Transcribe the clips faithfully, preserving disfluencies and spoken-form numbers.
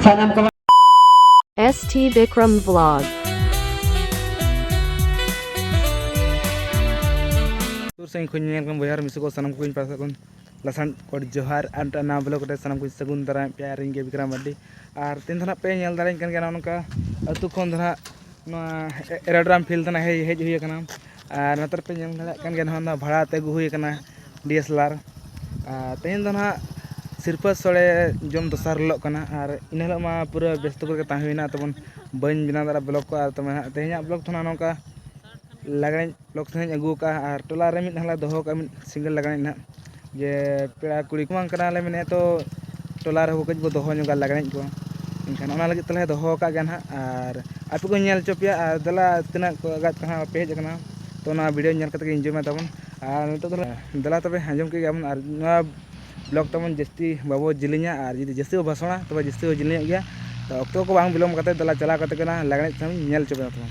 ᱥᱟᱱᱟᱢ ᱠᱚ᱾ S T Bikram Vlog. ᱥᱩᱨ ᱥᱟᱺᱜᱤᱧ ᱠᱷᱚᱱ ᱧᱮᱞ ᱠᱟᱱ ᱵᱚᱭᱦᱟ ᱟᱨ ᱢᱤᱥᱤ ᱠᱚ, ᱥᱟᱱᱟᱢ ᱠᱚᱜᱮᱧ ᱯᱟᱥᱮ ᱠᱷᱚᱱ ᱞᱟᱥᱟᱱ ᱠᱚᱴ ᱡᱚᱦᱟᱨ᱾ ᱟᱨ ᱱᱟᱣᱟ ᱵᱞᱚᱜ ᱨᱮ ᱥᱟᱱᱟᱢ ᱠᱚᱧ ᱥᱟᱹᱜᱩᱱ ᱫᱟᱨᱟᱢ ᱯᱮᱭᱟ᱾ ᱟᱨ ᱤᱧ ᱜᱮ ᱵᱤᱠᱨᱚᱢ ᱢᱟᱨᱰᱤ᱾ ᱟᱨ ᱛᱮᱦᱮᱧ ᱫᱚ ᱱᱟᱦᱟᱜ ᱯᱮ ᱧᱮᱞ ᱫᱟᱲᱮᱧ ᱠᱟᱱ ᱜᱮᱭᱟ, ᱱᱚᱜᱼᱚ ᱱᱚᱝᱠᱟ ᱟᱹᱛᱩ ᱠᱷᱚᱱ ᱫᱚ ᱱᱟᱦᱟᱜ ᱱᱚᱣᱟ ᱮ-, aerodrome field ᱛᱮ ᱱᱟᱦᱟᱜ ᱦᱮᱡ, ᱦᱮᱡ ᱦᱩᱭ ᱟᱠᱟᱱᱟ᱾ ᱟᱨ ᱱᱚᱛᱮ ᱨᱮᱯᱮ ᱧᱮᱞ ᱫᱟᱲᱮᱭᱟᱜ ᱠᱟᱱ ᱜᱮᱭᱟ, ᱱᱚᱣᱟ ᱫᱚ ᱵᱷᱟᱲᱟ ᱛᱮ ᱟᱹᱜᱩ ᱦᱩᱭ ᱟᱠᱟᱱᱟ, D S L R᱾ ᱟᱨ ᱛᱮᱦᱮᱧ ᱫᱚ ᱱᱟᱦᱟᱜ ᱥᱤᱨᱯᱟᱹ ᱥᱳᱲᱮ ᱡᱚᱢ ᱫᱚᱥᱟᱨ ᱦᱤᱞᱳᱜ ᱠᱟᱱᱟ᱾ ᱟᱨ ᱤᱱᱟᱹ ᱦᱤᱞᱳᱜ ᱢᱟ ᱯᱩᱨᱟᱹ ᱵᱮᱥᱛᱚ ᱠᱚᱨᱮ ᱜᱮ ᱛᱟᱦᱮᱸ ᱦᱩᱭᱱᱟ, ᱛᱟᱵᱚᱱ ᱵᱟᱹᱧ ᱵᱮᱱᱟᱣ ᱫᱟᱲᱮᱭᱟᱜᱼᱟ ᱵᱞᱚᱜ ᱠᱚ᱾ ᱟᱨ ᱛᱚᱵᱮ ᱱᱟᱦᱟᱜ ᱛᱮᱦᱮᱧᱟᱜ ᱵᱞᱚᱜ ᱫᱚ ᱱᱟᱦᱟᱜ ᱱᱚᱝᱠᱟ ᱞᱟᱜᱽᱬᱮ ᱵᱞᱚᱜ ᱥᱮᱫ ᱤᱧ ᱟᱹᱜᱩ ᱟᱠᱟᱫᱼᱟ᱾ ᱟᱨ ᱴᱚᱞᱟ ᱨᱮ ᱢᱤᱫ ᱦᱟᱞᱟ ᱫᱚᱦᱚ ᱠᱟᱜᱼᱟ, ᱢᱤᱫ ᱥᱤᱝᱜᱮᱞ ᱞᱟᱜᱽᱬᱮ ᱱᱟᱦᱟᱜ, ᱡᱮ ᱯᱮᱲᱟ ᱠᱩᱲᱤ ᱠᱚ ᱵᱟᱝ ᱠᱟᱱᱟᱞᱮ ᱢᱮᱱᱮᱫ, ᱛᱚ ᱴᱚᱞᱟ ᱨᱮᱦᱚᱸ ᱠᱟᱹᱡ ᱵᱚ ᱫᱚᱦᱚ ᱧᱚᱜᱟ ᱞᱟᱜᱽᱬᱮ ᱠᱚ᱾ ᱮᱱᱠᱷᱟᱱ ᱚᱱᱟ ᱞᱟᱹᱜᱤᱫ ᱛᱮᱞᱮ ᱫᱚᱦᱚ ᱟᱠᱟᱫ ᱜᱮᱭᱟ ᱱᱟᱦᱟᱜ᱾ ᱟᱨ ᱟᱯᱮ ᱠᱚᱧ ᱧᱮᱞ ᱦᱚᱪᱚ ᱯᱮᱭᱟ᱾ ᱟᱨ ᱫᱮᱞᱟ, ᱛᱤᱱᱟᱹᱜ ᱠᱚ ᱟᱜᱟᱫ ᱠᱟᱱᱟ ᱯᱮ ᱦᱮᱡ ᱟᱠᱟᱱᱟ, ᱛᱚ ᱚᱱᱟ ᱵᱷᱤᱰᱤᱭᱳ ᱧᱮᱞ ᱠᱟᱛᱮ ᱜᱮ enjoy ᱢᱮ ᱛᱟᱵᱚᱱ᱾ ᱟᱨ ᱱᱤᱛᱚᱜ ᱫᱚ ᱫᱮᱞᱟ ᱛᱚᱵᱮ ᱟᱸᱡᱚᱢ ᱠᱮᱫ ᱜᱮᱭᱟ ᱵᱚᱱ᱾ ᱟᱨ ᱱᱚᱣᱟ ᱵᱞᱚᱜ ᱛᱟᱵᱚᱱ ᱡᱟᱹᱥᱛᱤ ᱵᱟᱵᱚ ᱡᱤᱞᱤᱧᱟ, ᱟᱨ ᱡᱩᱫᱤ ᱡᱟᱹᱥᱛᱤ ᱵᱚ ᱵᱷᱟᱥᱚᱬᱟ, ᱛᱚᱵᱮ ᱡᱟᱹᱥᱛᱤ ᱵᱚ ᱡᱤᱞᱤᱧᱚᱜ ᱜᱮᱭᱟ᱾ ᱛᱚ ᱚᱠᱛᱚ ᱠᱚ ᱵᱟᱝ ᱵᱤᱞᱚᱢ ᱠᱟᱛᱮ ᱫᱮᱞᱟ ᱪᱟᱞᱟᱣ ᱠᱟᱛᱮ ᱜᱮ ᱚᱱᱟ ᱞᱟᱜᱽᱬᱮ ᱮᱱᱮᱡ ᱛᱟᱵᱚᱱ ᱧᱮᱞ ᱦᱚᱪᱚ ᱯᱮᱭᱟ ᱛᱟᱵᱚᱱ᱾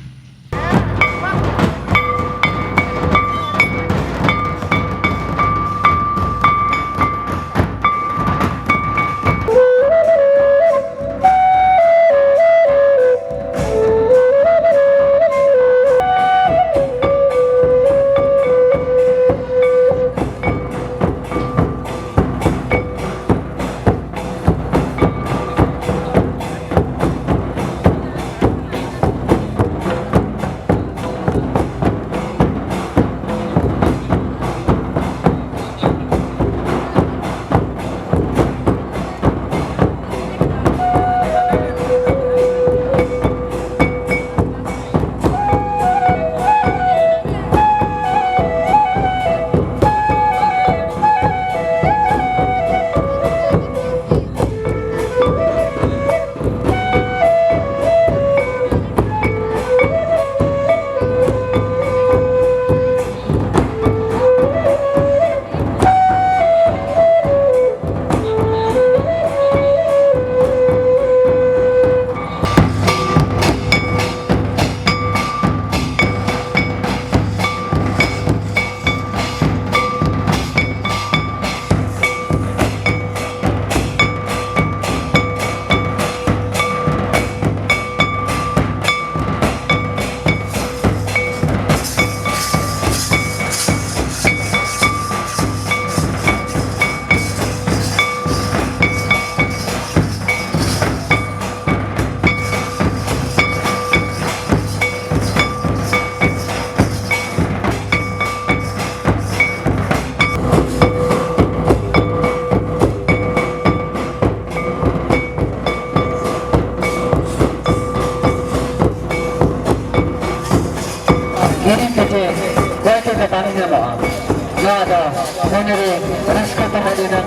ᱨᱮ ᱨᱟᱹᱥᱠᱟᱹ ᱛᱟᱦᱮᱸ ᱞᱮᱱᱟ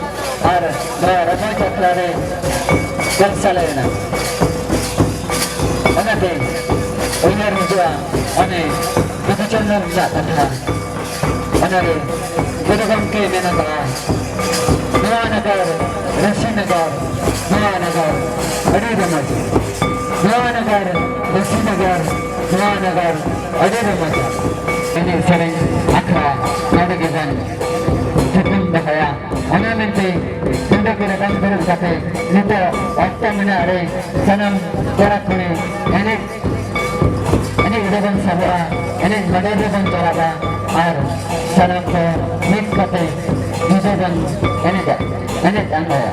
ᱟᱨ ᱱᱚᱣᱟ ᱨᱚᱢᱚᱡᱽ ᱟᱠᱷᱲᱟ ᱨᱮ ᱡᱚᱞᱥᱟ ᱞᱮᱱᱟ᱾ ᱚᱱᱟᱛᱮ ᱩᱭᱦᱟᱹᱨ ᱦᱤᱡᱩᱜᱼᱟ ᱚᱱᱮ ᱵᱤᱫᱩ ᱪᱟᱸᱫᱟᱱ ᱨᱮᱱᱟᱜ ᱠᱟᱛᱷᱟ᱾ ᱚᱱᱟᱨᱮ ᱜᱩᱨᱩ ᱜᱚᱢᱠᱮ ᱢᱮᱱ ᱟᱠᱟᱫᱼᱟ, "ᱱᱚᱣᱟ ᱱᱟᱜᱟᱨ ᱨᱟᱹᱥᱤ ᱱᱟᱜᱟᱨ, ᱱᱚᱣᱟ ᱱᱟᱜᱟᱨ ᱟᱹᱰᱤ ᱨᱚᱢᱚᱡᱽ, ᱱᱚᱣᱟ ᱱᱟᱜᱟᱨ ᱨᱟᱹᱥᱤ ᱱᱟᱜᱟᱨ, ᱱᱚᱣᱟ ᱱᱟᱜᱟᱨ ᱟᱹᱰᱤ ᱨᱚᱢᱚᱡᱽ᱾" ᱮᱱᱮᱡ ᱥᱮᱨᱮᱧ ᱟᱠᱷᱲᱟ ᱱᱚᱰᱮ ᱜᱮᱵᱚᱱ ᱛᱷᱩᱠᱩᱢ ᱫᱚᱦᱚᱭᱟ᱾ ᱚᱱᱟ ᱢᱮᱱᱛᱮ ᱛᱩᱢᱫᱟᱹᱜ ᱨᱮ ᱵᱟᱝ ᱫᱩᱲᱩᱵ ᱠᱟᱛᱮ ᱱᱤᱛᱚᱜ ᱚᱠᱛᱚ ᱢᱮᱱᱟᱜ ᱨᱮ ᱥᱟᱱᱟᱢ ᱠᱚᱲᱟ ᱠᱩᱲᱤ ᱮᱱᱮᱡ, ᱮᱱᱮᱡ ᱨᱮᱵᱚᱱ ᱥᱟᱵᱚᱜᱼᱟ, ᱮᱱᱮᱡ ᱢᱟᱰᱮᱨ ᱨᱮᱵᱚᱱ ᱪᱟᱞᱟᱜᱼᱟ ᱟᱨ ᱥᱟᱱᱟᱢ ᱠᱚ ᱢᱤᱫ ᱠᱟᱛᱮ ᱡᱩᱫᱟᱹ ᱵᱚᱱ ᱮᱱᱮᱡᱟ, ᱮᱱᱮᱡ ᱟᱸᱜᱟᱭᱟ᱾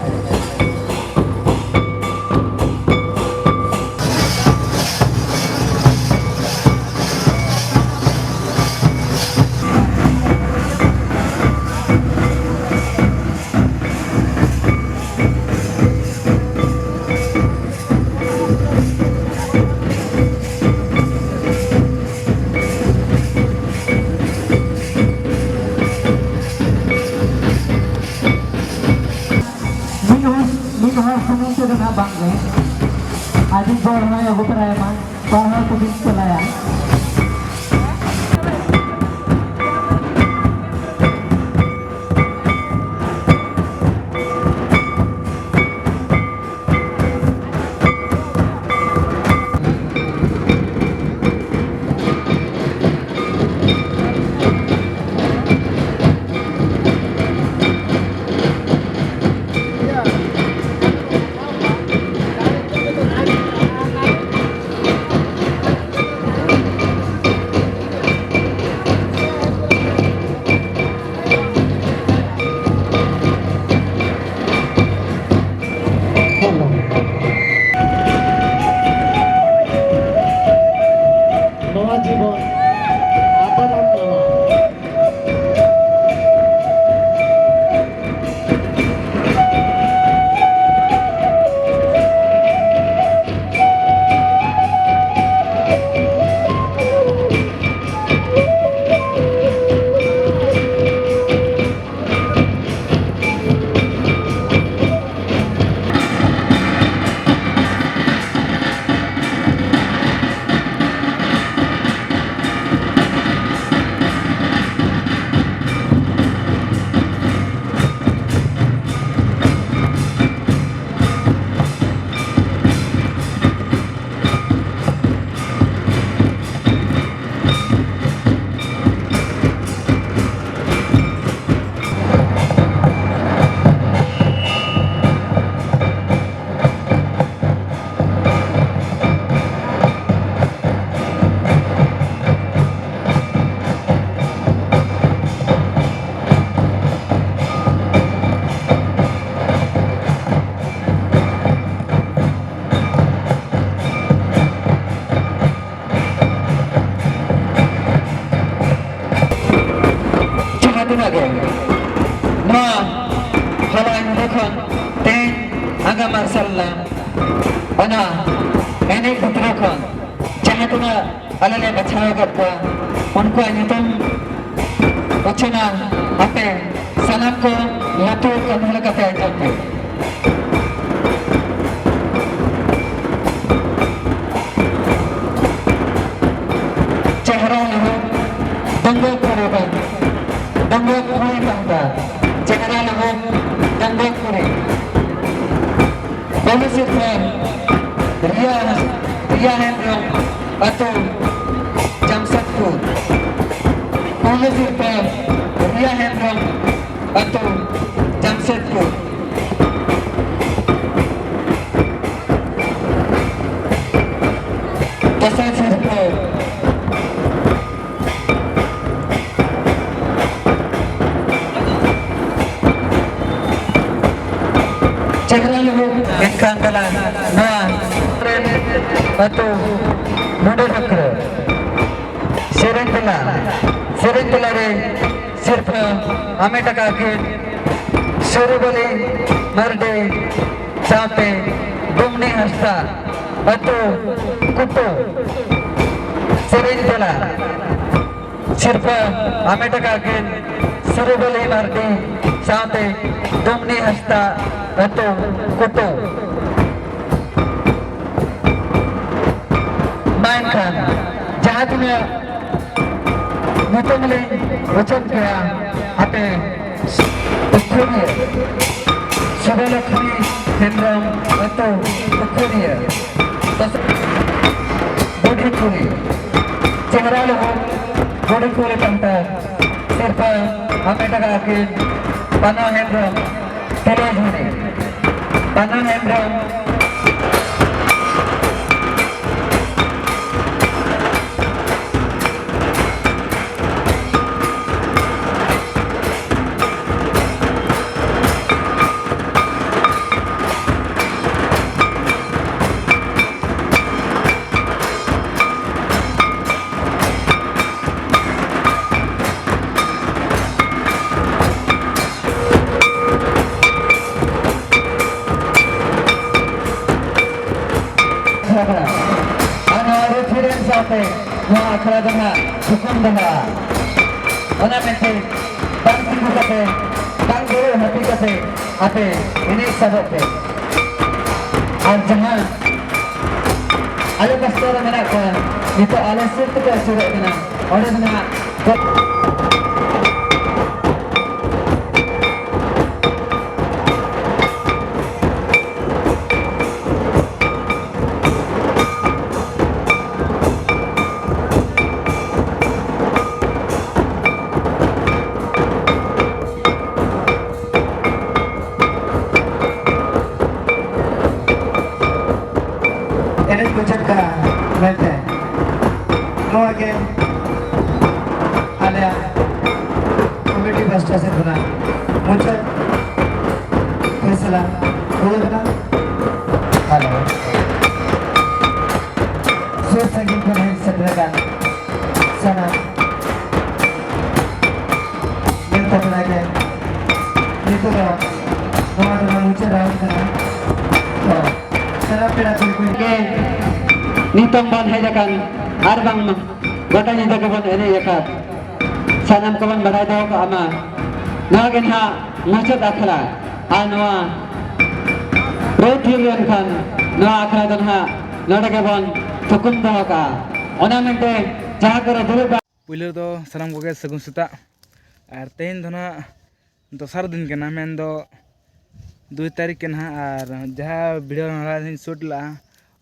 ᱢᱤᱫ ᱦᱚᱲ, ᱢᱤᱫ ᱦᱚᱲ ᱥᱩᱢᱩᱝ ᱛᱮᱫᱚ ᱱᱟᱦᱟᱜ ᱵᱟᱝ ᱜᱮ, ᱟᱹᱰᱤ ᱜᱚᱲ ᱦᱚᱸᱭ ᱟᱹᱜᱩ ᱛᱚᱨᱟᱭ ᱢᱟ, ᱜᱚᱲ ᱦᱚᱸ ᱠᱚᱵᱤᱱ ᱪᱟᱞᱟᱭᱟ᱾ ᱠᱷᱚᱱ ᱛᱮᱦᱮᱧ ᱟᱸᱜᱟ ᱢᱟᱨᱥᱟᱞ ᱞᱮᱱᱟ᱾ ᱚᱱᱟ ᱮᱱᱮᱡ ᱵᱷᱤᱛᱨᱤ ᱠᱷᱚᱱ ᱡᱟᱦᱟᱸ ᱛᱤᱱᱟᱹᱜ ᱟᱞᱮ ᱞᱮ ᱵᱟᱪᱷᱟᱣ ᱟᱠᱟᱫ ᱠᱚᱣᱟ, ᱩᱱᱠᱩᱣᱟᱜ ᱧᱩᱛᱩᱢ ᱩᱪᱷᱟᱹᱱᱟ᱾ ᱟᱯᱮ ᱥᱟᱱᱟᱢ ᱠᱚ ᱞᱩᱛᱩᱨ ᱠᱟᱹᱱᱦᱩ ᱞᱮᱠᱟᱛᱮ ᱟᱸᱡᱚᱢ ᱯᱮ᱾ ᱪᱮᱦᱨᱟ ᱞᱩᱜᱩ ᱰᱟᱺᱜᱩᱣᱟᱹ ᱠᱩᱲᱤ ᱵᱟᱝ, ᱰᱟᱺᱜᱩᱣᱟᱹ ᱠᱩᱲᱤ ᱯᱟᱦᱴᱟ, ᱪᱮᱦᱨᱟ ᱞᱩᱜᱩ ᱰᱟᱺᱜᱩᱣᱟᱹ ᱠᱩᱲᱤ᱾ ᱯᱩᱭᱞᱩ ᱥᱤᱨᱯᱟᱹ ᱨᱤᱭᱟ, ᱨᱤᱭᱟ ᱦᱮᱢᱵᱨᱚᱢ, ᱟᱹᱛᱩ ᱡᱟᱢᱥᱮᱫᱽᱯᱩᱨ᱾ ᱯᱩᱭᱞᱩ ᱥᱤᱨᱯᱟᱹ ᱨᱤᱭᱟ ᱦᱮᱢᱵᱨᱚᱢ, ᱟᱹᱛᱩ ᱡᱟᱢᱥᱮᱫᱽᱯᱩᱨ᱾ ᱫᱚᱥᱟᱨ ᱥᱤᱨᱯᱟᱹ ᱪᱮᱦᱨᱟ ᱞᱩᱜᱩ᱾ ᱮᱱᱠᱷᱟᱱ ᱫᱮᱞᱟ ᱱᱚᱣᱟ ᱨᱮᱱ ᱟᱹᱛᱩ ᱢᱩᱸᱰᱮᱨ ᱦᱟᱠᱨᱟᱹ ᱥᱮᱨᱮᱧ ᱛᱮᱞᱟ, ᱥᱮᱨᱮᱧ ᱛᱮᱞᱟ ᱨᱮ ᱥᱤᱨᱯᱟᱹ ᱦᱟᱢᱮᱴ ᱟᱠᱟᱫ ᱠᱤᱱ ᱥᱩᱨᱩᱵᱟᱹᱞᱤ ᱢᱟᱨᱰᱤ ᱥᱟᱶᱛᱮ ᱰᱩᱢᱱᱤ ᱦᱟᱸᱥᱫᱟ, ᱟᱹᱛᱩ ᱠᱩᱴᱩ᱾ ᱥᱮᱨᱮᱧ ᱛᱮᱞᱟ ᱥᱤᱨᱯᱟᱹ ᱦᱟᱢᱮᱴ ᱟᱠᱟᱫ ᱠᱤᱱ ᱥᱩᱨᱩᱵᱟᱹᱞᱤ ᱢᱟᱨᱰᱤ ᱥᱟᱶᱛᱮ ᱰᱩᱢᱱᱤ ᱦᱟᱸᱥᱫᱟ, ᱟᱹᱛᱩ ᱠᱩᱴᱩ᱾ ᱢᱟ ᱮᱱᱠᱷᱟᱱ ᱡᱟᱦᱟᱸ ᱛᱤᱱᱟᱹᱜ ᱧᱩᱛᱩᱢ ᱞᱤᱧ ᱩᱪᱷᱟᱹᱱ ᱠᱮᱜᱼᱟ, ᱟᱯᱮ ᱩᱠᱷᱩᱲᱤᱭᱟᱹ ᱥᱩᱵᱷᱚᱞᱚᱠᱷᱢᱤ ᱦᱮᱢᱵᱨᱚᱢ, ᱟᱹᱛᱩ ᱩᱠᱷᱩᱲᱤᱭᱟᱹ᱾ ᱫᱚᱥᱟᱨ ᱵᱩᱰᱷᱤ ᱠᱩᱲᱤ, ᱪᱮᱦᱨᱟ ᱞᱩᱜᱩ ᱵᱩᱰᱷᱤ ᱠᱩᱲᱤ ᱯᱟᱦᱴᱟ ᱥᱤᱨᱯᱟᱹ ᱦᱟᱢᱮᱴ ᱟᱠᱟᱫ ᱠᱤᱱ ᱯᱟᱱᱟ ᱦᱮᱢᱵᱨᱚᱢ, ᱛᱤᱞᱟᱹᱡᱷᱩᱨᱤ᱾ ᱯᱟᱱᱟ ᱦᱮᱢᱵᱨᱚᱢ᱾ ᱛᱷᱚᱲᱟ ᱫᱚ ᱱᱟᱜ ᱛᱷᱩᱠᱩᱢ ᱫᱚᱦᱚᱜᱼᱟ᱾ ᱚᱱᱟ ᱢᱮᱱᱛᱮ ᱵᱟᱝ ᱛᱤᱸᱜᱩ ᱠᱟᱛᱮ, ᱵᱟᱝ ᱫᱩᱲᱩᱵ ᱦᱟᱹᱯᱤᱫ ᱠᱟᱛᱮ ᱟᱯᱮ ᱮᱱᱮᱡ ᱥᱟᱵᱚᱜ ᱯᱮ᱾ ᱟᱨ ᱡᱟᱦᱟᱸ ᱟᱞᱮ ᱯᱟᱥᱴᱟ ᱨᱮ ᱢᱮᱱᱟᱜ ᱠᱚᱣᱟ, ᱱᱤᱛᱚᱜ ᱟᱞᱮ ᱥᱩᱨ ᱛᱮᱠᱚ ᱟᱹᱪᱩᱨᱚᱜ ᱠᱟᱱᱟ, ᱚᱸᱰᱮ ᱫᱚ ᱱᱟᱜ ᱮᱱᱮᱡ ᱢᱩᱪᱟᱹᱫ ᱠᱟᱜᱼᱟ ᱢᱮᱱᱛᱮ ᱱᱚᱣᱟ ᱜᱮ ᱟᱞᱮᱭᱟᱜ ᱠᱚᱢᱤᱴᱤ ᱯᱟᱥᱴᱟ ᱥᱮᱫ ᱠᱷᱚᱱᱟᱜ ᱢᱩᱪᱟᱹᱫ ᱯᱷᱮᱥᱞᱟ ᱦᱩᱭ ᱟᱠᱟᱱᱟ᱾ ᱦᱮᱞᱳ, ᱥᱩᱨ ᱥᱟᱺᱜᱤᱧ ᱠᱷᱚᱱ ᱦᱮᱡ ᱥᱮᱴᱮᱨ ᱟᱠᱟᱱ ᱥᱟᱱᱟᱢ ᱧᱮᱞ ᱛᱟᱵᱚᱱᱟ ᱜᱮ᱾ ᱱᱤᱛᱚᱜ ᱫᱚ ᱱᱚᱣᱟ ᱫᱚ ᱢᱩᱪᱟᱹᱫ ᱨᱟᱣᱩᱱᱰ ᱠᱟᱱᱟ᱾ ᱛᱚ, ᱥᱟᱱᱟᱢ ᱯᱮᱲᱟ ᱯᱟᱹᱲᱦᱟᱹ ᱠᱚ ᱜᱮ ᱱᱤᱛᱚᱝ ᱵᱚᱱ ᱦᱮᱡ ᱟᱠᱟᱱ ᱟᱨ ᱵᱟᱝ ᱜᱚᱴᱟ ᱧᱤᱫᱟᱹ ᱜᱮᱵᱚᱱ ᱮᱱᱮᱡ ᱟᱠᱟᱫ, ᱥᱟᱱᱟᱢ ᱠᱚᱵᱚᱱ ᱵᱟᱲᱟᱭ ᱫᱚᱦᱚ ᱠᱟᱜ ᱢᱟ᱾ ᱱᱚᱣᱟ ᱜᱮ ᱱᱟᱦᱟᱜ ᱢᱩᱪᱟᱹᱫ ᱟᱠᱷᱲᱟ᱾ ᱟᱨ ᱱᱚᱣᱟ ᱨᱟᱹᱭ ᱛᱷᱤᱨ ᱞᱮᱱᱠᱷᱟᱱ ᱱᱚᱣᱟ ᱟᱠᱷᱲᱟ ᱫᱚ ᱱᱟᱦᱟᱜ ᱱᱚᱰᱮ ᱜᱮᱵᱚᱱ ᱛᱷᱩᱠᱩᱢ ᱫᱚᱦᱚ ᱠᱟᱜᱼᱟ᱾ ᱚᱱᱟ ᱢᱮᱱᱛᱮ ᱡᱟᱦᱟᱸ ᱠᱚᱨᱮ ᱫᱩᱲᱩᱵ ᱯᱩᱭᱞᱩ ᱨᱮᱫᱚ ᱥᱟᱱᱟᱢ ᱠᱚᱜᱮ ᱥᱟᱹᱜᱩᱱ ᱥᱮᱛᱟᱜ᱾ ᱟᱨ ᱛᱮᱦᱮᱧ ᱫᱚ ᱱᱟᱦᱟᱜ ᱫᱚᱥᱟᱨ ᱫᱤᱱ ᱠᱟᱱᱟ, ᱢᱮᱱᱫᱚ ᱫᱩᱭ ᱛᱟᱹᱨᱤᱠᱷ ᱠᱟᱱᱟ ᱦᱟᱸᱜ᱾ ᱟᱨ ᱡᱟᱦᱟᱸ ᱵᱷᱤᱰᱤᱭᱳ ᱞᱟᱦᱟ ᱨᱮᱧ ᱥᱩᱴ ᱞᱟᱜᱼᱟ,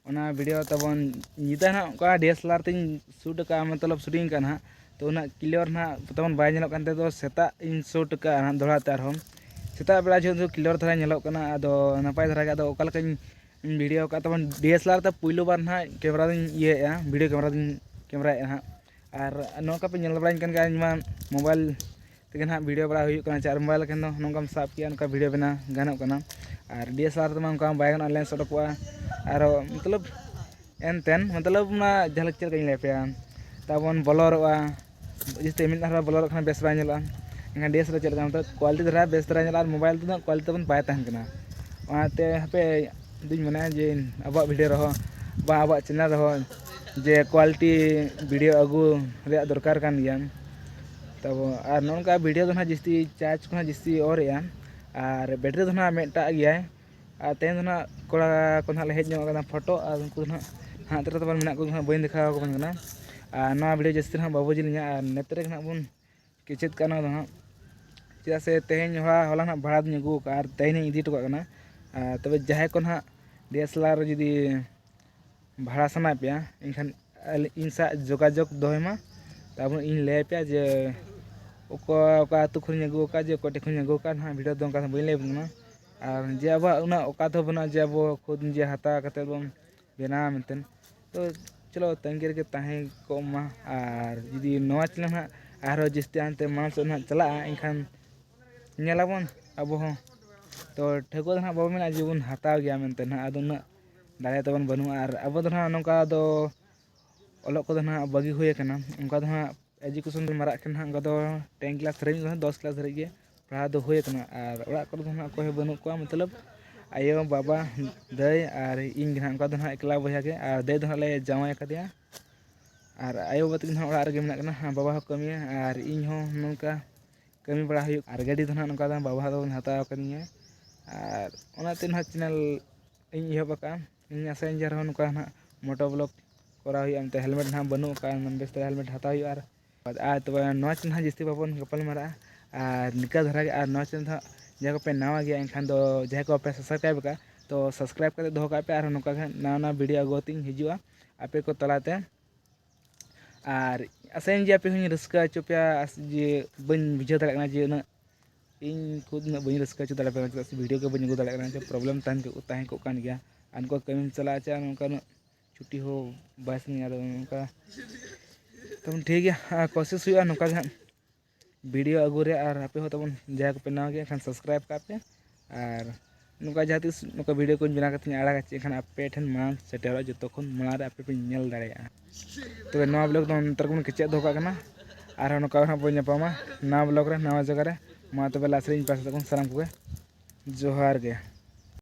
ᱚᱱᱟ ᱵᱷᱤᱰᱤᱭᱳ ᱛᱟᱵᱚᱱ ᱧᱤᱫᱟᱹ ᱱᱟᱦᱟᱜ ᱚᱱᱠᱟ ᱰᱤ ᱮᱥ ᱮᱞ ᱟᱨ ᱛᱤᱧ ᱥᱩᱴ ᱟᱠᱟᱫᱼᱟ, ᱢᱚᱛᱞᱚᱵ ᱥᱩᱴᱤᱝ ᱟᱠᱟᱫᱼᱟ ᱱᱟᱦᱟᱜ, ᱛᱚ ᱩᱱᱟᱹᱜ ᱠᱞᱤᱭᱟᱨ ᱱᱟᱦᱟᱜ ᱛᱟᱵᱚᱱ ᱵᱟᱭ ᱧᱮᱞᱚᱜ ᱠᱟᱱ ᱛᱟᱦᱮᱸ᱾ ᱫᱚ ᱥᱮᱛᱟᱜ ᱤᱧ ᱥᱩᱴ ᱟᱠᱟᱫᱼᱟ ᱱᱟᱦᱟᱜ ᱫᱚᱦᱲᱟ ᱛᱮ ᱟᱨᱦᱚᱸ᱾ ᱥᱮᱛᱟᱜ ᱵᱮᱲᱟ ᱡᱚᱦᱚᱜ ᱫᱚ ᱠᱞᱤᱭᱟᱨ ᱫᱷᱟᱨᱟ ᱧᱮᱞᱚᱜ ᱠᱟᱱᱟ, ᱟᱫᱚ ᱱᱟᱯᱟᱭ ᱫᱷᱟᱨᱟ ᱜᱮ᱾ ᱟᱫᱚ ᱚᱠᱟ ᱞᱮᱠᱟᱧ ᱵᱷᱤᱰᱤᱭᱳ ᱟᱠᱟᱫ ᱛᱟᱵᱚᱱ ᱰᱤ ᱮᱥ ᱮᱞ ᱟᱨ ᱛᱮ ᱯᱩᱭᱞᱩ ᱵᱟᱨ ᱱᱟᱦᱟᱜ ᱠᱮᱢᱮᱨᱟ ᱫᱚᱧ ᱤᱭᱟᱹᱭᱮᱫᱼᱟ, ᱵᱷᱤᱰᱤᱭᱳ ᱠᱮᱢᱮᱨᱟ ᱫᱚᱧ ᱠᱮᱢᱮᱨᱟᱭᱮᱫᱼᱟ ᱱᱟᱦᱟᱜ᱾ ᱟᱨ ᱱᱚᱝᱠᱟ ᱯᱮ ᱧᱮᱞ ᱵᱟᱲᱟᱧ ᱠᱟᱱ ᱜᱮᱭᱟ, ᱤᱧ ᱢᱟ ᱢᱳᱵᱟᱭᱤᱞ ᱛᱮᱜᱮ ᱱᱟᱦᱟᱜ ᱵᱷᱤᱰᱤᱭᱳ ᱵᱟᱲᱟ ᱦᱩᱭᱩᱜ ᱠᱟᱱᱟ, ᱪᱮ ᱟᱨ ᱢᱳᱵᱟᱭᱤᱞ ᱠᱷᱟᱱ ᱫᱚ ᱱᱚᱝᱠᱟᱢ ᱥᱟᱵ ᱠᱮᱜᱼᱟ, ᱱᱚᱝᱠᱟ ᱵᱷᱤᱰᱤᱭᱳ ᱵᱮᱱᱟᱣ ᱜᱟᱱᱚᱜ ᱠᱟᱱᱟ᱾ ᱟᱨ ᱰᱤ ᱮᱥ ᱮᱞ ᱟᱨ ᱛᱮᱢᱟ ᱚᱱᱠᱟ ᱵᱟᱭ ᱜᱟᱱᱚᱜᱼᱟ, ᱞᱮᱱᱥ ᱚᱰᱚᱠᱚᱜᱼᱟ᱾ ᱟᱨᱚ ᱢᱚᱛᱞᱚᱵ ᱮᱱᱛᱮᱱ, ᱢᱚᱛᱞᱚᱵ ᱚᱱᱟ ᱡᱟᱦᱟᱸ ᱞᱮᱠᱟ ᱪᱮᱫ ᱞᱮᱠᱟᱧ ᱞᱟᱹᱭ ᱟᱯᱮᱭᱟ, ᱛᱟᱵᱚᱱ ᱵᱞᱚᱨᱚᱜᱼᱟ, ᱡᱟᱹᱥᱛᱤ ᱢᱤᱫ ᱫᱷᱟᱣ ᱵᱞᱚᱨᱚᱜ ᱠᱷᱟᱱ ᱵᱮᱥ ᱵᱟᱭ ᱧᱮᱞᱚᱜᱼᱟ᱾ ᱮᱱᱠᱷᱟᱱ ᱰᱤ ᱮᱥ ᱮᱞ ᱟᱨ ᱪᱮᱫ ᱞᱮᱠᱟ, ᱢᱚᱛᱞᱚᱵ ᱠᱳᱣᱟᱞᱤᱴᱤ ᱫᱷᱟᱨᱟ ᱵᱮᱥ ᱫᱷᱟᱨᱟ ᱧᱮᱞᱚᱜᱼᱟ, ᱟᱨ ᱢᱳᱵᱟᱭᱤᱞ ᱛᱮᱫᱚ ᱠᱳᱣᱟᱞᱤᱴᱤ ᱛᱟᱵᱚᱱ ᱵᱟᱭ ᱛᱟᱦᱮᱱ ᱠᱟᱱᱟ᱾ ᱚᱱᱟᱛᱮ ᱦᱟᱯᱮ ᱤᱧ ᱫᱩᱧ ᱢᱚᱱᱮᱭᱟ ᱡᱮ ᱟᱵᱚᱣᱟᱜ ᱵᱷᱤᱰᱤᱭᱳ ᱨᱮᱦᱚᱸ ᱵᱟ ᱟᱵᱚᱣᱟᱜ ᱪᱮᱱᱮᱞ ᱨᱮᱦᱚᱸ ᱡᱮ ᱠᱳᱣᱟᱞᱤᱴᱤ ᱵᱷᱤᱰᱤᱭᱳ ᱟᱹᱜᱩ ᱨᱮᱭᱟᱜ ᱫᱚᱨᱠᱟᱨ ᱠᱟᱱ ᱜᱮᱭᱟ ᱛᱟᱵᱚ᱾ ᱟᱨ ᱱᱚᱜᱼᱚ ᱱᱚᱝᱠᱟ ᱵᱷᱤᱰᱤᱭᱳ ᱫᱚ ᱱᱟᱦᱟᱜ ᱡᱟᱹᱥᱛᱤ ᱪᱟᱨᱡᱽ ᱠᱚ ᱱᱟᱦᱟᱜ ᱡᱟᱹᱥᱛᱤ ᱚᱨᱮᱜᱼᱟ, ᱟᱨ ᱵᱮᱴᱨᱤ ᱫᱚ ᱱᱟᱦᱟᱜ ᱢᱤᱫᱴᱟᱜ ᱜᱮᱭᱟᱭ᱾ ᱟᱨ ᱛᱮᱦᱮᱧ ᱫᱚ ᱱᱟᱦᱟᱜ ᱠᱚᱲᱟ ᱠᱚ ᱱᱟᱦᱟᱜ ᱞᱮ ᱦᱮᱡ ᱧᱚᱜ ᱟᱠᱟᱱᱟ ᱯᱷᱳᱴᱳ, ᱟᱨ ᱩᱱᱠᱩ ᱫᱚ ᱱᱟᱦᱟᱜ ᱦᱟᱛ ᱨᱮ ᱛᱟᱵᱚᱱ ᱢᱮᱱᱟᱜ ᱠᱚ ᱱᱟᱦᱟᱜ ᱵᱟᱹᱧ ᱫᱮᱠᱷᱟᱣ ᱟᱠᱚ ᱠᱟᱱ ᱠᱟᱱᱟ᱾ ᱟᱨ ᱱᱚᱣᱟ ᱵᱷᱤᱰᱤᱭᱳ ᱡᱟᱹᱥᱛᱤ ᱱᱟᱦᱟᱜ ᱵᱟᱵᱚ ᱡᱤᱞᱤᱧᱟ, ᱟᱨ ᱱᱮᱛᱮ ᱨᱮᱜᱮ ᱱᱟᱦᱟᱜ ᱵᱚᱱ ᱠᱮᱪᱮᱫ ᱠᱟᱜᱼᱟ ᱱᱚᱣᱟ ᱫᱚ ᱦᱟᱸᱜ᱾ ᱪᱮᱫᱟᱜ ᱥᱮ ᱛᱮᱦᱮᱧ ᱦᱚᱞᱟ, ᱦᱚᱞᱟ ᱱᱟᱦᱟᱜ ᱵᱷᱟᱲᱟ ᱫᱚᱧ ᱟᱹᱜᱩ ᱟᱠᱟᱫᱼᱟ ᱟᱨ ᱛᱮᱦᱮᱧ ᱤᱧ ᱤᱫᱤ ᱦᱚᱴᱚ ᱠᱟᱜ ᱠᱟᱱᱟ᱾ ᱟᱨ ᱛᱚᱵᱮ ᱡᱟᱦᱟᱸᱭ ᱠᱚ ᱱᱟᱦᱟᱜ ᱰᱤ ᱮᱥ ᱮᱞ ᱟᱨ ᱡᱩᱫᱤ ᱵᱷᱟᱲᱟ ᱥᱟᱱᱟᱭᱮᱫ ᱯᱮᱭᱟ, ᱮᱱᱠᱷᱟᱱ ᱟᱞᱤ-, ᱤᱧ ᱥᱟᱶ ᱡᱳᱜᱟᱡᱳᱜᱽ ᱫᱚᱦᱚᱭ ᱢᱟ᱾ ᱛᱟᱨᱯᱚᱨ ᱤᱧ ᱞᱟᱹᱭ ᱟᱯᱮᱭᱟ ᱡᱮ ᱚᱠᱟ, ᱚᱠᱟ ᱟᱹᱛᱩ ᱠᱷᱚᱱᱤᱧ ᱟᱹᱜᱩ ᱟᱠᱟᱫᱼᱟ, ᱡᱮ ᱚᱠᱟ ᱴᱷᱮᱱ ᱠᱷᱚᱱᱤᱧ ᱟᱹᱜᱩ ᱟᱠᱟᱫᱼᱟ, ᱱᱟᱦᱟᱜ ᱵᱷᱤᱰᱤᱭᱳ ᱫᱚ ᱚᱱᱠᱟ ᱫᱚ ᱵᱟᱹᱧ ᱞᱟᱹᱭ ᱟᱵᱚᱱ ᱠᱟᱱᱟ᱾ ᱟᱨ ᱡᱮ ᱟᱵᱚᱣᱟᱜ ᱩᱱᱟᱹᱜ ᱚᱠᱟᱛ ᱦᱚᱸ ᱵᱟᱹᱱᱩᱜᱼᱟ ᱡᱮ ᱟᱵᱚ ᱠᱷᱩᱫ ᱱᱤᱡᱮ ᱦᱟᱛᱟᱣ ᱠᱟᱛᱮᱫ ᱵᱚᱱ ᱵᱮᱱᱟᱣᱟ ᱢᱮᱱᱛᱮ᱾ ᱛᱚ ᱪᱚᱞᱚ ᱛᱟᱺᱜᱤ ᱨᱮᱜᱮ ᱛᱟᱦᱮᱸ ᱠᱚᱜ ᱢᱟ, ᱟᱨ ᱡᱩᱫᱤ ᱱᱚᱣᱟ ᱪᱮᱱᱮᱞ ᱦᱟᱸᱜ ᱟᱨᱦᱚᱸ ᱡᱟᱹᱥᱛᱤ ᱦᱟᱱᱛᱮ ᱢᱟᱲᱟᱝ ᱥᱮᱫ ᱦᱟᱸᱜ ᱪᱟᱞᱟᱜᱼᱟ, ᱮᱱᱠᱷᱟᱱ ᱧᱮᱞᱟᱵᱚᱱ ᱟᱵᱚ ᱦᱚᱸ᱾ ᱛᱚ ᱴᱷᱟᱹᱣᱠᱟᱹ ᱫᱚ ᱦᱟᱸᱜ ᱵᱟᱵᱚ ᱢᱮᱱᱟ ᱡᱮ ᱵᱚᱱ ᱦᱟᱛᱟᱣ ᱜᱮᱭᱟ ᱢᱮᱱᱛᱮ ᱦᱟᱸᱜ, ᱟᱫᱚ ᱩᱱᱟᱹᱜ ᱫᱟᱲᱮ ᱛᱟᱵᱚᱱ ᱵᱟᱹᱱᱩᱜᱼᱟ᱾ ᱟᱨ ᱟᱵᱚ ᱫᱚ ᱦᱟᱸᱜ ᱱᱚᱝᱠᱟ ᱫᱚ ᱚᱞᱚᱜ ᱠᱚᱫᱚ ᱦᱟᱸᱜ ᱵᱟᱹᱜᱤ ᱦᱩᱭ ᱟᱠᱟᱱᱟ᱾ ᱚᱱᱠᱟ ᱫᱚ ᱦᱟᱸᱜ ᱮᱡᱩᱠᱮᱥᱚᱱ ᱫᱚ ᱢᱟᱨᱟᱜ ᱠᱟᱱᱟ ᱦᱟᱸᱜ, ᱚᱱᱠᱟ ᱫᱚ ᱴᱮᱱ ᱠᱞᱟᱥ ᱫᱷᱟᱹᱨᱤᱡ ᱫᱚ ᱦᱟᱸᱜ, ᱫᱚᱥ ᱠᱞᱟᱥ ᱫᱷᱟᱹᱨᱤᱡ ᱜᱮ ᱯᱟᱲᱦᱟᱣ ᱫᱚ ᱦᱩᱭ ᱟᱠᱟᱱᱟ᱾ ᱟᱨ ᱚᱲᱟᱜ ᱠᱚᱨᱮ ᱫᱚ ᱦᱟᱸᱜ ᱚᱠᱚᱭ ᱦᱚᱸ ᱵᱟᱹᱱᱩᱜ ᱠᱚᱣᱟ, ᱢᱚᱛᱞᱚᱵ ᱟᱭᱳ, ᱵᱟᱵᱟ, ᱫᱟᱹᱭ ᱟᱨ ᱤᱧ ᱜᱮ ᱦᱟᱸᱜ, ᱚᱱᱠᱟ ᱫᱚ ᱦᱟᱸᱜ ᱮᱠᱞᱟ ᱵᱚᱭᱦᱟ ᱜᱮ᱾ ᱟᱨ ᱫᱟᱹᱭ ᱫᱚ ᱦᱟᱸᱜ ᱞᱮ ᱡᱟᱶᱟᱭ ᱟᱠᱟᱫᱮᱭᱟ᱾ ᱟᱨ ᱟᱭᱳ ᱵᱟᱵᱟ ᱛᱟᱹᱠᱤᱱ ᱫᱚ ᱦᱟᱸᱜ ᱚᱲᱟᱜ ᱨᱮᱜᱮ ᱢᱮᱱᱟᱜ ᱠᱤᱱᱟ, ᱵᱟᱵᱟ ᱦᱚᱸ ᱠᱟᱹᱢᱤᱭᱟ ᱟᱨ ᱤᱧ ᱦᱚᱸ ᱱᱚᱝᱠᱟ ᱠᱟᱹᱢᱤ ᱵᱟᱲᱟ ᱦᱩᱭᱩᱜ᱾ ᱟᱨ ᱜᱟᱹᱰᱤ ᱫᱚ ᱦᱟᱸᱜ ᱱᱚᱝᱠᱟ ᱫᱚ ᱦᱟᱸᱜ ᱵᱟᱵᱟ ᱦᱚᱸ ᱛᱟᱵᱚᱱ ᱦᱟᱛᱟᱣ ᱟᱠᱟᱫᱤᱧᱟ᱾ ᱟᱨ ᱚᱱᱟᱛᱮ ᱱᱟᱦᱟᱜ ᱪᱮᱱᱮᱞ ᱤᱧ ᱮᱦᱚᱵ ᱟᱠᱟᱫᱼᱟ᱾ ᱤᱧ ᱟᱥᱟᱭᱟᱹᱧ ᱡᱮ ᱟᱨᱦᱚᱸ ᱱᱚᱝᱠᱟ ᱱᱟᱦᱟᱜ ᱢᱚᱴᱳ ᱵᱞᱚᱜ ᱠᱚᱨᱟᱣ ᱦᱩᱭᱩᱜᱼᱟ, ᱢᱮᱱᱛᱮ ᱦᱮᱞᱢᱮᱴ ᱱᱟᱦᱟᱜ ᱵᱟᱹᱱᱩᱜ ᱟᱠᱟᱫᱼᱟ, ᱵᱮᱥ ᱫᱷᱟᱨᱟ ᱦᱮᱞᱢᱮᱴ ᱦᱟᱛᱟᱣ ᱦᱩᱭᱩᱜᱼᱟ᱾ ᱟᱨ, ᱟᱨ ᱛᱚᱵᱮ ᱱᱚᱣᱟ ᱪᱮᱱᱮᱞ ᱦᱟᱸᱜ ᱡᱟᱹᱥᱛᱤ ᱵᱟᱵᱚᱱ ᱜᱟᱯᱟᱞ ᱢᱟᱨᱟᱜᱼᱟ, ᱟᱨ ᱱᱤᱝᱠᱟ ᱫᱷᱟᱨᱟ ᱜᱮ᱾ ᱟᱨ ᱱᱚᱣᱟ ᱪᱮᱱᱮᱞ ᱫᱚ ᱦᱟᱸᱜ ᱡᱟᱦᱟᱸᱭ ᱠᱚᱯᱮ ᱱᱟᱣᱟ ᱜᱮᱭᱟ, ᱮᱱᱠᱷᱟᱱ ᱫᱚ ᱡᱟᱦᱟᱸᱭ ᱠᱚ ᱵᱟᱯᱮ ᱥᱟᱵᱥᱠᱨᱟᱭᱤᱵ ᱟᱠᱟᱫᱼᱟ, ᱛᱚ ᱥᱟᱵᱥᱠᱨᱟᱭᱤᱵ ᱠᱟᱛᱮ ᱫᱚᱦᱚ ᱠᱟᱜ ᱯᱮ, ᱟᱨᱦᱚᱸ ᱱᱚᱝᱠᱟ ᱜᱮ ᱦᱟᱸᱜ ᱱᱟᱣᱟ ᱱᱟᱣᱟ ᱵᱷᱤᱰᱤᱭᱳ ᱟᱹᱜᱩ ᱠᱟᱛᱮᱧ ᱦᱤᱡᱩᱜᱼᱟ ᱟᱯᱮ ᱠᱚ ᱛᱟᱞᱟᱛᱮ᱾ ᱟᱨ ᱟᱥᱟᱭᱟᱹᱧ ᱡᱮ ᱟᱯᱮ ᱦᱚᱸᱧ ᱨᱟᱹᱥᱠᱟᱹ ᱦᱚᱪᱚ ᱯᱮᱭᱟ, ᱟᱥ-, ᱡᱮ ᱵᱟᱹᱧ ᱵᱩᱡᱷᱟᱹᱣ ᱫᱟᱲᱮᱭᱟᱜ ᱠᱟᱱᱟ ᱡᱮ ᱩᱱᱟᱹᱜ ᱤᱧ ᱠᱷᱩᱫ ᱩᱱᱟᱹᱜ ᱵᱟᱹᱧ ᱨᱟᱹᱥᱠᱟᱹ ᱦᱚᱪᱚ ᱫᱟᱲᱮ ᱯᱮᱭᱟ, ᱪᱮᱫᱟᱜ ᱥᱮ ᱵᱷᱤᱰᱤᱭᱳ ᱜᱮ ᱵᱟᱹᱧ ᱟᱹᱜᱩ ᱫᱟᱲᱮᱭᱟᱜ ᱠᱟᱱᱟ, ᱡᱮ ᱯᱨᱚᱵᱞᱮᱢ ᱛᱟᱦᱮᱱ ᱠᱚ, ᱛᱟᱦᱮᱸ ᱠᱚᱜ ᱠᱟᱱ ᱜᱮᱭᱟ᱾ ᱟᱨ ᱱᱩᱠᱩ ᱠᱟᱹᱢᱤᱢ ᱪᱟᱞᱟᱜᱼᱟ ᱪᱮ ᱱᱚᱝᱠᱟᱱᱟᱜ ᱪᱷᱩᱴᱤ ᱦᱚᱸ ᱵᱟᱭ ᱥᱟᱱᱟᱧᱟ, ᱟᱫᱚ ᱱᱚᱝᱠᱟ ᱛᱟᱵᱚᱱ ᱴᱷᱤᱠ ᱜᱮᱭᱟ, ᱟᱨ ᱠᱳᱥᱤᱥ ᱦᱩᱭᱩᱜᱼᱟ ᱱᱚᱝᱠᱟ ᱜᱮ ᱦᱟᱸᱜ ᱵᱷᱤᱰᱤᱭᱳ ᱟᱹᱜᱩ ᱨᱮ᱾ ᱟᱨ ᱟᱯᱮ ᱦᱚᱸ ᱛᱟᱵᱚᱱ ᱡᱟᱦᱟᱸᱭ ᱠᱚᱯᱮ ᱱᱟᱣᱟ ᱜᱮᱭᱟ, ᱮᱱᱠᱷᱟᱱ ᱥᱟᱵᱥᱠᱨᱟᱭᱤᱵ ᱠᱟᱜ ᱯᱮ᱾ ᱟᱨ ᱱᱚᱝᱠᱟ ᱡᱟᱦᱟᱸ ᱛᱤᱥ ᱱᱚᱝᱠᱟ ᱵᱷᱤᱰᱤᱭᱳ ᱠᱚᱧ ᱵᱮᱱᱟᱣ ᱠᱟᱛᱮᱧ ᱟᱲᱟᱜᱟ, ᱪᱮ ᱮᱱᱠᱷᱟᱱ ᱟᱯᱮ ᱴᱷᱮᱱ ᱢᱟᱲᱟᱝ ᱥᱮᱴᱮᱨᱚᱜᱼᱟ, ᱡᱚᱛᱚ ᱠᱷᱚᱱ ᱢᱟᱲᱟᱝ ᱨᱮ ᱟᱯᱮ ᱯᱮ ᱧᱮᱞ ᱫᱟᱲᱮᱭᱟᱜᱼᱟ᱾ ᱛᱚᱵᱮ ᱱᱚᱣᱟ ᱵᱞᱚᱜ ᱫᱚ ᱱᱚᱛᱮ ᱨᱮᱜᱮ ᱵᱚᱱ ᱠᱮᱪᱮᱫ ᱫᱚᱦᱚ ᱠᱟᱜ ᱠᱟᱱᱟ᱾ ᱟᱨᱦᱚᱸ ᱱᱚᱝᱠᱟ ᱜᱮ ᱦᱟᱸᱜ ᱵᱚᱱ ᱧᱟᱯᱟᱢᱟ ᱱᱟᱣᱟ ᱵᱞᱚᱜ ᱨᱮ, ᱱᱟᱣᱟ ᱡᱟᱭᱜᱟ ᱨᱮ᱾ ᱢᱟ ᱛᱚᱵᱮ ᱞᱟᱥ ᱨᱮ ᱤᱧ ᱯᱟᱥᱮ ᱛᱟᱵᱚᱱ ᱥᱟᱱᱟᱢ ᱠᱚᱜᱮ ᱡᱚᱦᱟᱨ ᱜᱮ᱾